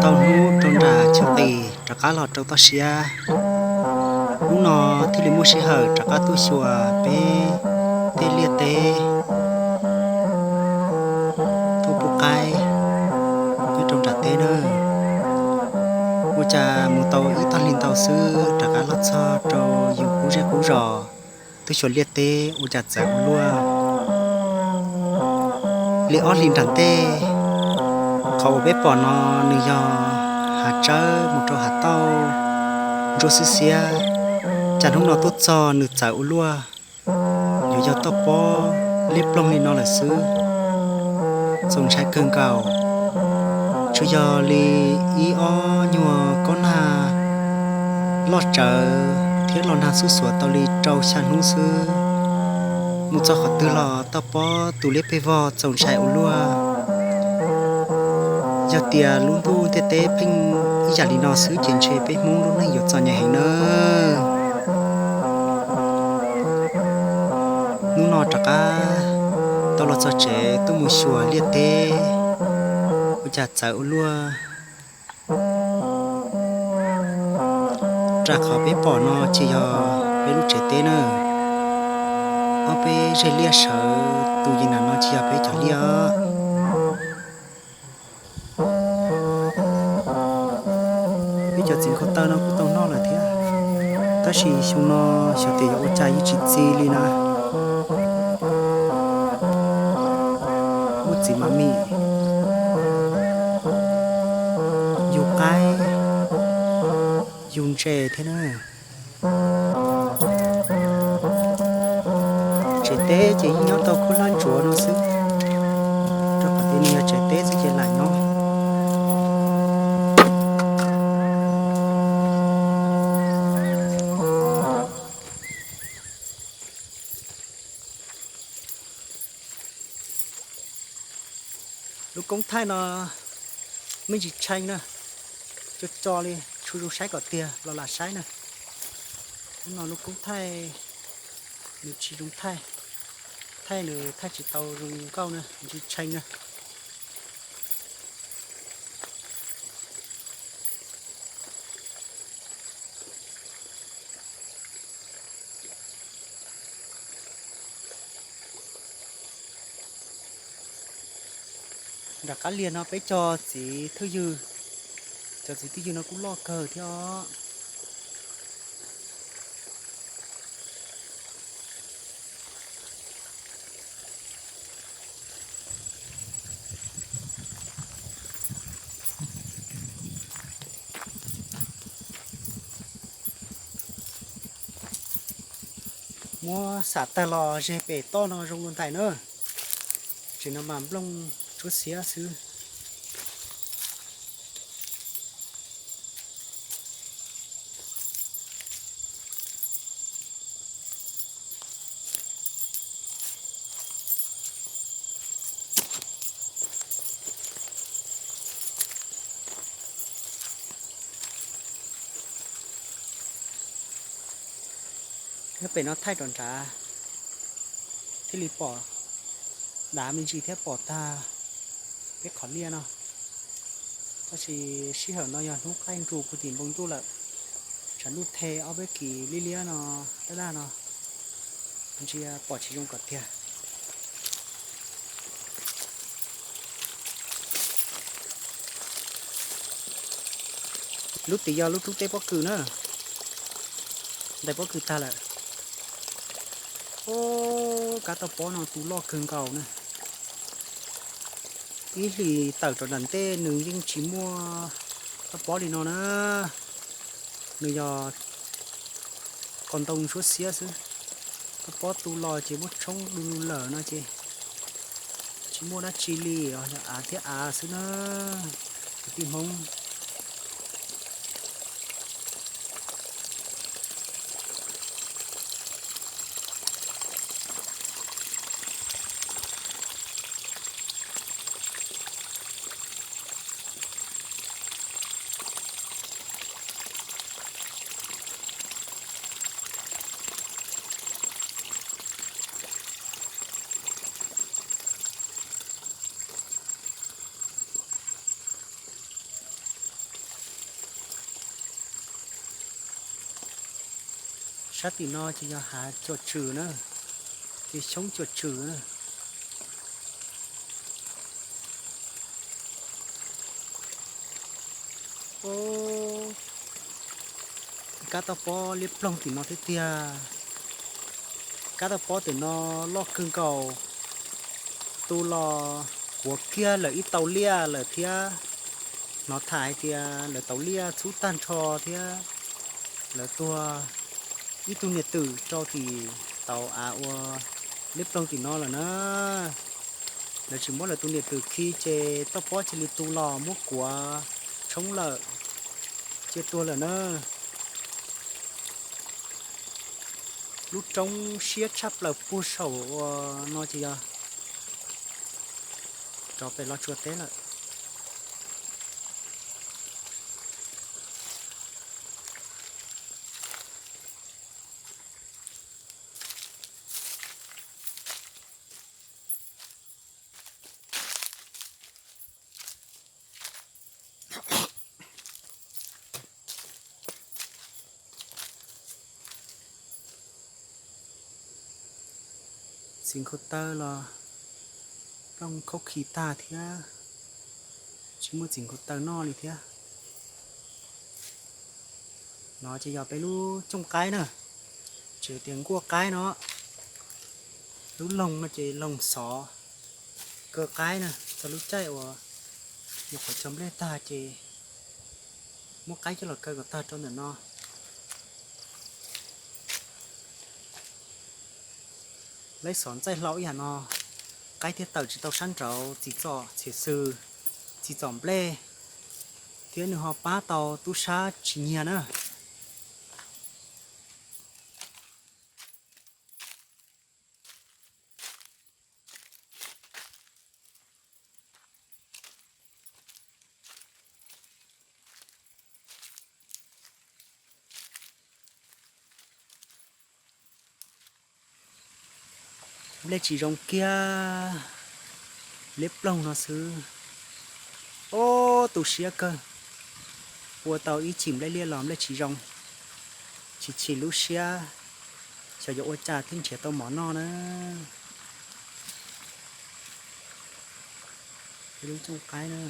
Tau hnub rau nram chaw qis rov qab los rau toj siab. Hnub no thiaj li muaj sij hawm rov qab tuaj xyuas peb tej liaj teb, tuaj pub qaib nyob rau nram teb na. Ua cas mus tau ib tag hli ntau xwb rov qab los txog rau yus qub zej qub zos, tuaj xyuas liaj teb ua cas txawv ua luaj li. Ob hlis nram ntej, qhov uas peb pom no nws yog hav tsawb mus rau hav tauj ntsuab xiab xiab, cas hnub no tuaj txog nws txawv ua luaj. Yuav yog toj pob liab ploog li no lawm xwb, txaus ntshai kawg nkaus. Tsuas yog li ib ob nyuag kob nag loj tsawv thiab los nag xuj xuav tau li rau xya hnub xwb, mus txog qhov twg los toj pob tu liab pes vog txaus ntshai ua luaj. Yog tias lub ntuj ntiaj teb pheej ib yam li no xwb ces ntshe peb Hmoob lub neej yuav txom nyem heev nawb. Hnub no rov qab tau los txog tsev tuaj mus xyuas liaj teb, ua cas txawv ua luaj. Rau qhov peb pom no ces yog peb lub tsev teb na. Ob peb zeg liaj sawv tus yim nram no ces yog peb cov liaj os. Peb cov txiv nkauj taw no kuj tau noj lawm thiab, tab sis xyoo no xyov tias yuav ua cas yeej tsis txi li na. Muaj txiv mas mim, yug qaib, yug ntses thiab na. Tsev teb ces yeej nyob tau khaub hlab ntsuav no xwb, rau qhov tias nws yog tsev teb xwb ces lam nyob. Lub koob thaij no me ntsis tshee na, co co li, tshua zoo saib kom tiag los lam saib na. Hnub no lub koob thaij nws tsis zoo thaij, thaij nws thaij tsis tau zoo nkauj na, ntsis tshee na. Nram qab liag no peb cov txiv thwj ywg, cov txiv thwj ywg no kuj loj kawg thiab os. Muab xam tag los zeg pem toj no zoo dua ntais na. Tsev no mas nplooj tsuab xiab xwb. Nyob pem no thaij rov nrad thiaj li pom dav me ntsis thiab pom tag peb qhov liaj no. Tab sis sij hawm no yog hnub qaij nrus puag tim npoo ntuj lawm, tshav ntuj the ob peb kis liab liab no, daj daj no, ntsia pom tsis zoo kom tiag. Lub tid yog lub roob teb pob kws na, ntais pob kws tag lawm. Ub, kab toj pob no tu loj kawg nkaus na. Ib hlis tawm rau nram ntej nws yeej tsis muaj toj pob li no na. Nws yog qos ntoo suab xiab xwb. Toj pob tu los ces muab tshoob du lug lawm no ces tsis muaj dab tsi li, yog av thiab av xwb na, kwv tij Hmoob. Sab tim no ces yog hav Cuam Tswm na, ces xyoob Cuam Tswm na. Kab toj pob liab ploog tim no thiab tiag. Kab toj pob tim no loj kawg nkaus, tu los kuav kiag lawm ib tau liaj lawm thiab. Hnov tham hais tias lawv tau liaj txhub tag nrho thiab lawv tuag ib tug niam twm rau tim tau av ua liab ploog tim no lawm na. Lawv tsis muab lawv tus niam twm khi ces toj pob cia li tu los muab kuav tshoob lawm, cia tuag lawm na. Lub roob siab tshaj plaws puag saum ua no ces yog rov pem Los Tsuas teb lawm. Txiv nkhaus taw los plooj khaub khi tag thiab, tsis muaj txiv nkhaus taw noj li thiab. No ces yog peb lub cooj qaib na, tsis tias nkuaj qaib no. Lub loog no ces loog xov kaw qaib na, txog lub caij uas nyuam qhuav cog nplej tag ces muab qaib coj los kaw kom tag rau ntawm no. Lawv xov ntxaij hlau ib yam no, qaib thiaj tawm tsis tau sab nraud, tsis txom txhiam xws, tsis txom nplej, thiab nws ho pab tau tub sab tsis nyiag na. Nplej tsis zoo kiag, liab ploog no xwb. Ob, tu siab kawg, ua tau ib chim nplej liaj los nplej tsis zoo, chim chim lub siab, xyov yuav ua cas thiaj nrhiav tau mov noj na. Lub cooj qaib na.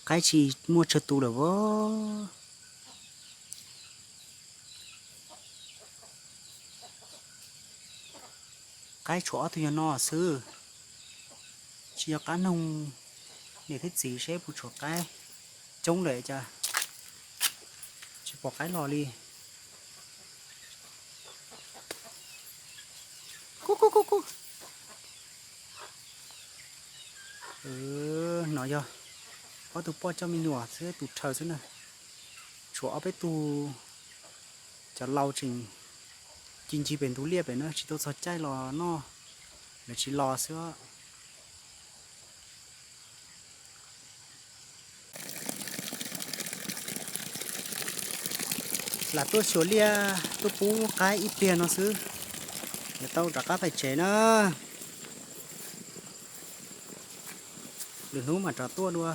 Qaib tsis muaj tsawg tus lawm as. Qaib tshuav ob tug yog no xwb, tsis yog qab noog niam thiab txiv seb puas tshuav qaib. Coob lawm cas tsis pom qaib los li. Kuj kuj kuj kuj. No yog ob tug poj coj me nyuam xwb, tus rhawv xwb na. Tshuav ob peb tug, cov laus tseem ci ncig pem ntug liaj pem na, tsis tau txog caij los noj, lawv tsis los xwb. Lam tuaj xyuas liaj tuaj pub qaib ib pliag no xwb, yuav tau rov qab pais tsev na. Lwm hnub mam rov tuaj dua,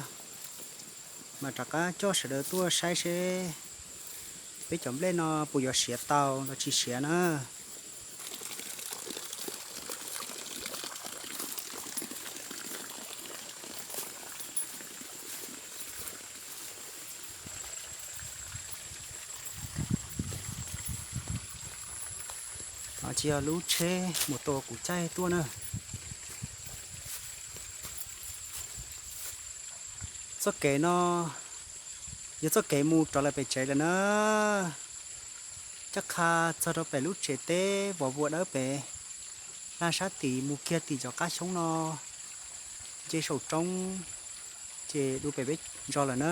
mam rov qab coj sawv daws tuaj saib seb peb cov nplej no puas yuav siav tau los tsis siav na. Tsis yog lub tsheb mus tau kuv caij tuaj na. Txoj kev no yog txoj kev mus rov lawm pem tsev lawm na. Coj qha txog rau pem lub tsev teb vov vuas dawb pem, laj sab tim mus kiag tim cov qab xyoob no, nce saum roob, ces dua pem peb zos lawm na.